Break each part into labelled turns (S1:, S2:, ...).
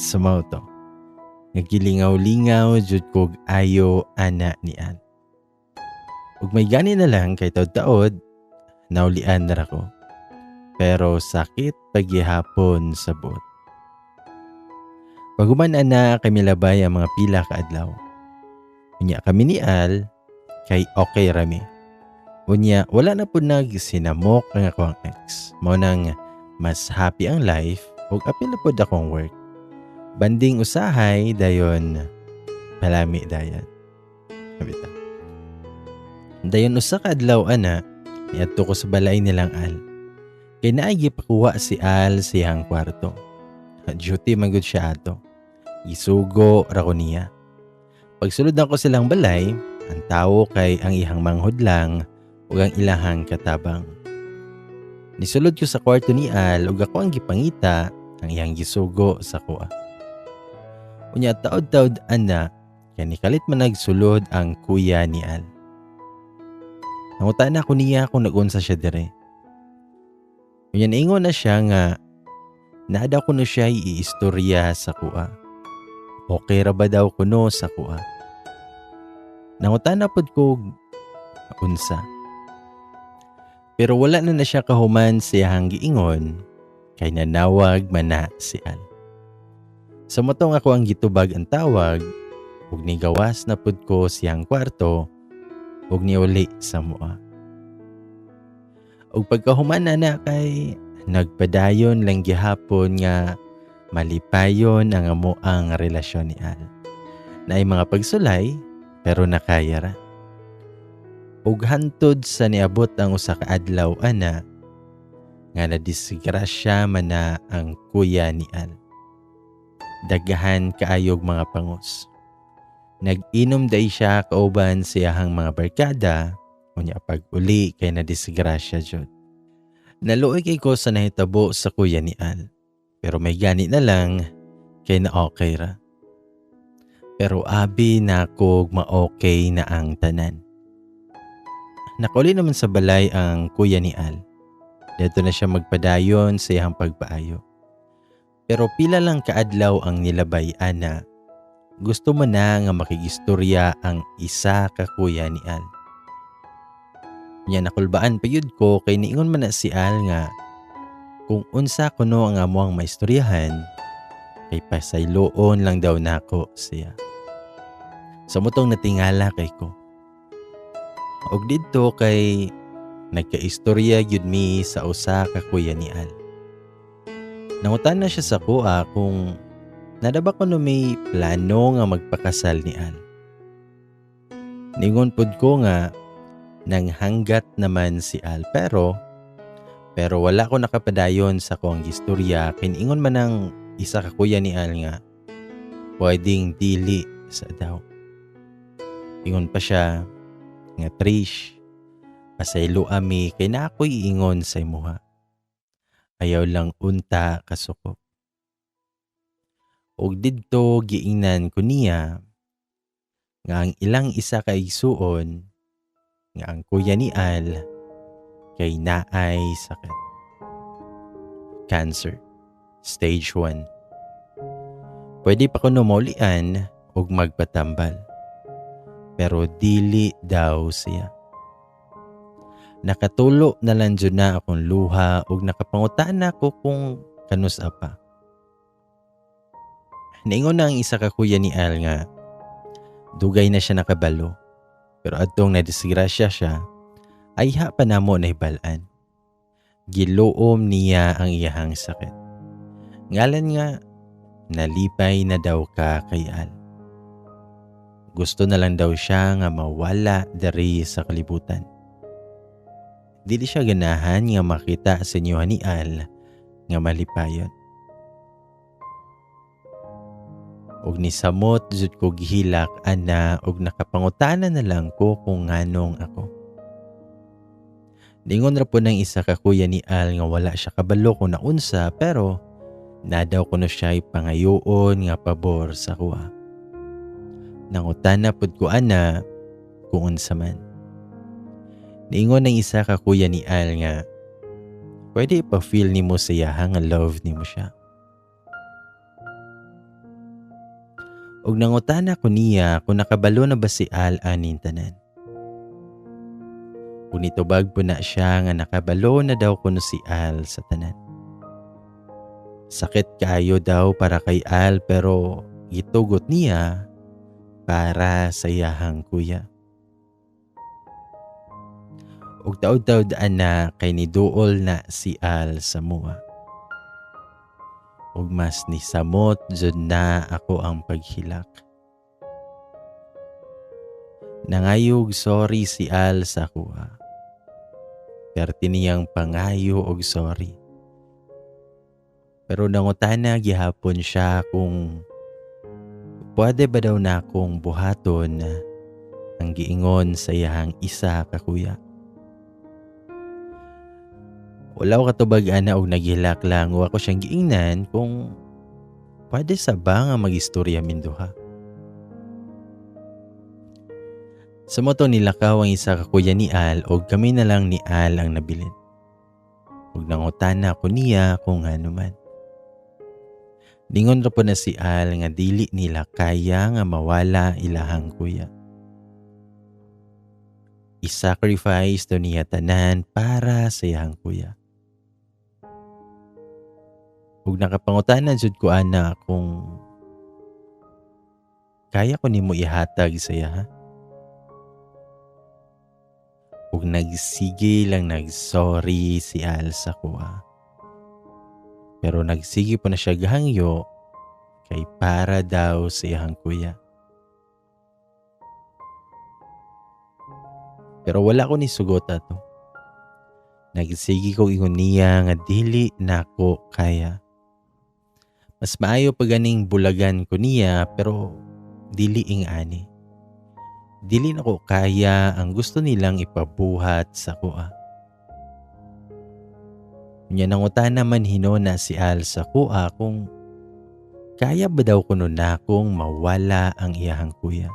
S1: Sa mao to nga gilingaw-lingaw jud kog ayo ana ni Al. Ug may gani na lang kay taod-taod naulian na ra ko. Pero sakit paghihapon sa buot. Paghuman ana kay milabay ang mga pila ka adlaw. Unya kami ni Al kay okay rami. Unya wala na pud nagsinamok ang akong ex. Mao nang mas happy ang life ug apil na pud akong work. Banding usahay dayon palami dayon. Kabita. Dayon usa ka adlaw ana, niadto ko sa balay nilang Al. Kay naay gipakuha si Al sa iyang kwarto. Duty man gud siya ato. Gisugo ra ko niya. Pagsulod nako silang balay, ang tawo kay ang iyang manghod lang ug ang ilahang katabang. Nisulod ko sa kwarto ni Al ug ako ang gipangita ang iyang gisugo sa kuha. Unya taod-taod ana, kay nikalit man nagsulod ang kuya ni Al. Nangutana ko niya kung nagunsa siya dire. Unya niingon na siya nga naa daw kuno siya iistorya sa kuha. Okay ra ba daw kuno sa kuha? Nangutana pod ko unsa. Pero wala na na siya kahuman sa iyang giingon kay nanawag man na si Al. Sa mao tong ako ang gitubag ang tawag ug nigawas na pud ko siyang kwarto ug niuli sa mua. Ug pagkahuman na na kay nagpadayon lang gihapon nga malipayon ang amoang relasyon ni Al. Naay mga pagsulay pero nakaya ra. Ug hantod sa niabot ang usa ka adlaw ana nga nadisgrasya man na ang kuya ni Al. Daghan kaayog mga pangos. Nag-inom day siya kauban sa iyahang mga barkada, unya pag-uli kay nadisgrasya jud. Naluoy kay ko sa nahitabo sa kuya ni Al. Pero may gani na lang kay na okay ra. Pero abi na kog ma-okay na ang tanan. Nakauli naman sa balay ang kuya ni Al. Dito na siya magpadayon sa iyang pagpaayo. Pero pila lang kaadlaw ang nilabay ana. Gusto mo na nga makigistorya ang isa ka kuya ni Al. Nya nakulbaan pa yun ko kay niingon man na si Al nga kung unsa kuno ang amuang maistoryahan kay pasayloon lang daw nako siya. Sa mao tong natingala kay ko. Og didto kay nagkaistorya gyud mi sa usa ka kuya ni Al. Nangutan na siya sa kuha kung naa ba kuno may plano nga magpakasal ni Al. Ningon pod ko nga nanghanggat naman si Al pero wala ko nakapadayon sa kuang gistorya kay niingon man ang isa ka kuya ni Al nga pwedeng dili sa daw. Ingon pa siya nga, "Trish, pasaylo ami kay naa ko'y ingon sa imuha. Ayaw lang unta kasuko." Og didto giingnan ko niya nga ang ilang isa ka igsuon nga ang kuya ni Al kay naay sakit. Cancer. Stage 1. Pwede pa kuno maulian og magpatambal. Pero dili daw siya. Nakatulo na lang jud na akong luha ug nakapangutana ko kung kanus-a pa. Niingon na ang isa ka kuya ni Al nga dugay na siya nakabalo. Pero adtong nadisgrasya siya, ayha pa namo nahibal-an. Giluom niya ang iyahang sakit. Ngalan nga nalipay na daw ka kay Al. Gusto na lang daw siya nga mawala diri sa kalibutan. Dili siya ganahan nga makita sa inyo ni Al nga malipayon. Og nisamot jud ko gihilak ana og nakapangutana na lang ko kung nganong ako. Ningon ra po ng isa ka kuya ni Al nga wala siya kabalo kung naunsa pero naa daw kuno siya pangayoon nga pabor sa kuha. Nangutana pud ko ana kung unsa man. Niingon ng isa ka kuya ni Al nga pwede ipa-feel nimo sa iyaha nga love nimo siya. Ug nangutana ko niya kung nakabalo na ba si Al aning tanan. Ug nitubag po na siya nga nakabalo na daw kuno si Al sa tanan. Sakit kaayo daw para kay Al pero gitugot niya para sa iyahang kuya. Ug taod-taod ana kay niduol na si Al sa mua. Ug mas nisamot jud na ako ang paghilak. Nangayog sorry si Al sa akoa. Perti niyang pangayo og sorry. Pero nangutana gihapon siya kung pwede ba daw na akong buhaton ang giingon sa iyahang isa ka kuya. Wala ko katubag ana og naghilak lang o ako siyang giingnan kung pwede sa ba nga magistorya minduha. Sa moto nilakaw ang isa ka kuya ni Al og kami na lang ni Al ang nabilin. Ug nangutana ko niya kung ano man. Ningon ra po na si Al nga dili nila kaya nga mawala ilahang kuya. I-sacrifice daw niya tanan para sa iyang kuya. Ug nakapangutana jud ko ana kung kaya ko nimo ihatag sa iya, ha? Ug nagsige lang nagsorry si Al sa kuha. Pero nagsige po na siya gahangyo kay para daw sa iyang kuya. Pero wala ko ni sugot ato. Nagsige ko ingon niya nga dili nako kaya. Mas maayo pa ganing bulagan ko niya pero dili ing ani. Dili nako kaya ang gusto nilang ipabuhat sa kuha. Nya nangutana man hinona si Al sa kuha kung kaya ba daw kuno nakong mawala ang iyahang kuya.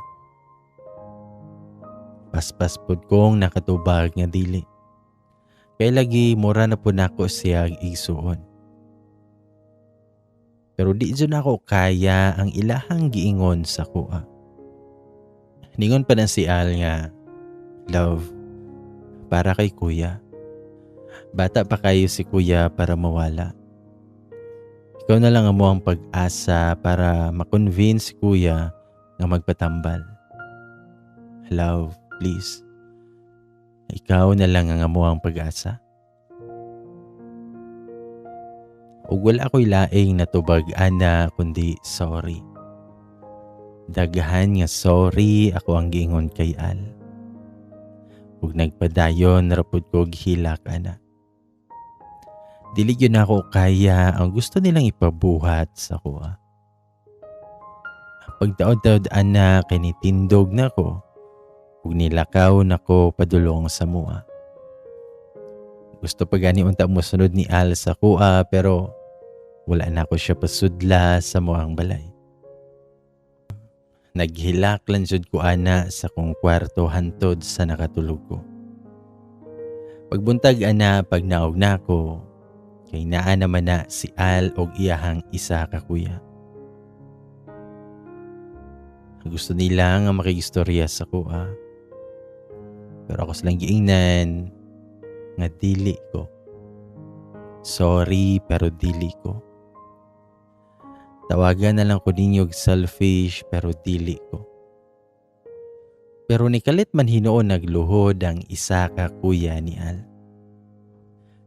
S1: Paspas pud kong nakatubag nga dili. Kay lagi mura na po nako siya igsuon. Pero di jud nako kaya ang ilahang giingon sa kuha. Ningon pa na si Al nga, love, para kay kuya. Bata pa kayo si kuya para mawala. Ikaw na lang amo ang pag-asa para makonvince si kuya nga magpatambal. Love, please. Ikaw na lang ang amo ang pag-asa. Ug wala ko'y laing natubag ana kundi sorry. Daghan nga sorry ako ang giingon kay Al. Ug nagpadayon ra pud ko hilak ana. Dili gyud nako kaya ang gusto nilang ipabuhat sa kuha. Pagtaod-taod ana kay nitindog nako ug nilakaw nako padulong sa mua. Gusto pa gani unta mosunod ni Al sa kuha pero wala na ko siya pasudla sa muang balay. Naghilak lang jud ko ana sa kong kwarto hantod sa nakatulog ko. Pagbuntag ana pag naog na ko, kay naa naman na si Al og iyahang isa ka kuya. Gusto nila nga makigistorya sa kuha. Pero ako silang giingnan nga dili ko. Sorry pero dili ko. Tawagan na lang ko ninyo og selfish pero dili ko. Pero nikalit man hinuon nagluhod ang isa ka kuya ni Al.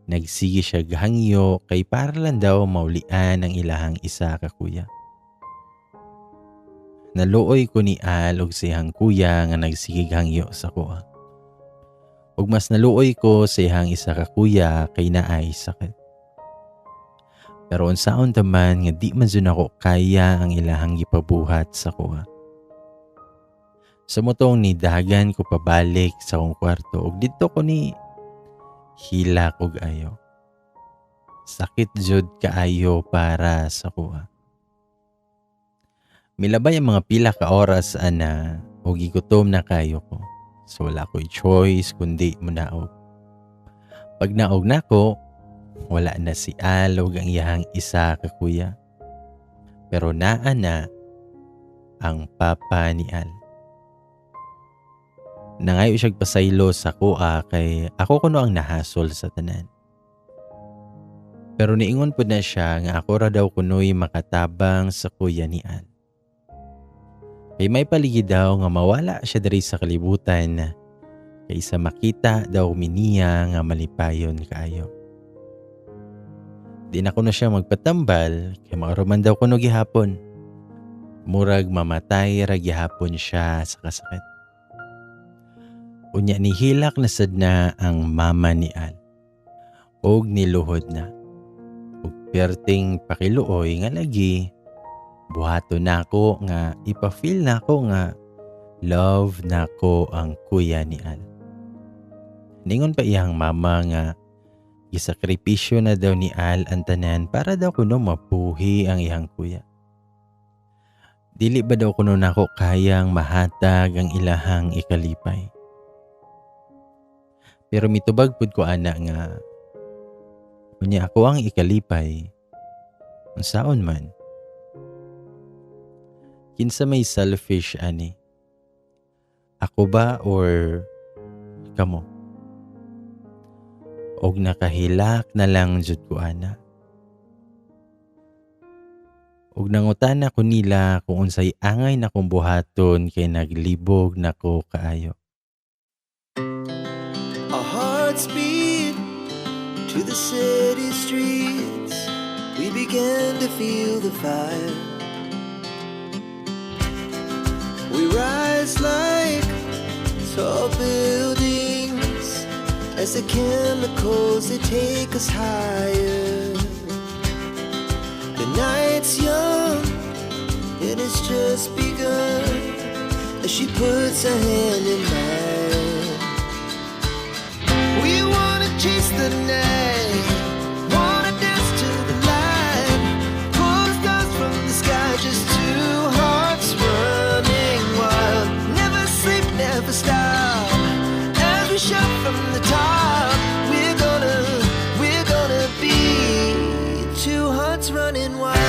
S1: Nagsige siya gahangyo kay para lang daw maulian ang ilahang isa ka kuya. Naluoy ko ni Al og siyang kuya nga nagsige gahangyo sa kuha. Ug mas naluoy ko sa iyang isa ka kuya kay naay sakit. Pero unsaon ta man nga di man jud nako kaya ang ilahang gipabuhat sa kuha. Sa motong nidagan ko pabalik sa akong kwarto ug didto ko ni hilak og ayo. Sakit jud kaayo para sa kuha. Milabay ang mga pila ka oras ana ug gigutom na kayo ko. So wala ko'y choice kundi munaog. Pag naog nako, wala na si Al ug ang iyahang isa ka kuya. Pero naa na Ang papa ni Al. Nangayo siya'g pasaylo sa akoa kay ako kuno ang nahasol sa tanan. Pero niingon pud na siya nga ako ra daw kuno'y makatabang sa kuya ni Al. Kay may paligid daw nga mawala siya diri sa kalibutan kaysa makita daw mi niya nga malipayon kaayo. Di na kuno siya magpatambal kay mauro man daw kuno gihapon. Murag mamatay ra gihapon siya sa kasakit. Unya nihilak na sad na ang mama ni Al. Og niluhod na. Og perting pakiluoy nga lagi buhaton nako nga ipa-feel nako nga love nako ang kuya ni Al. Ningon pa iyang mama nga gisakripisyo na daw ni Al ang tanan para daw kuno mapuhi ang iyang kuya. Dili ba daw kuno nako kayang mahatag ang ilahang ikalipay? Pero mitubag pud ko ana nga unya ako ang ikalipay, unsaon man? Kinsa may selfish ani? Ako ba or kamo? Og nakahilak na lang jud ko ana. Og nangutana ko nila kung unsay angay nakong buhaton kay naglibog nako kaayo.
S2: Our hearts beat to the city streets. We began to feel the fire. We rise like tall buildings as the chemicals, they take us higher. The night's young and it's just begun as she puts her hand in mine. We wanna chase the night, wanna dance to the light, pull the stars from the sky, just two hearts running wild. Never sleep, never stop. As we shout from the top, we're gonna be two hearts running wild.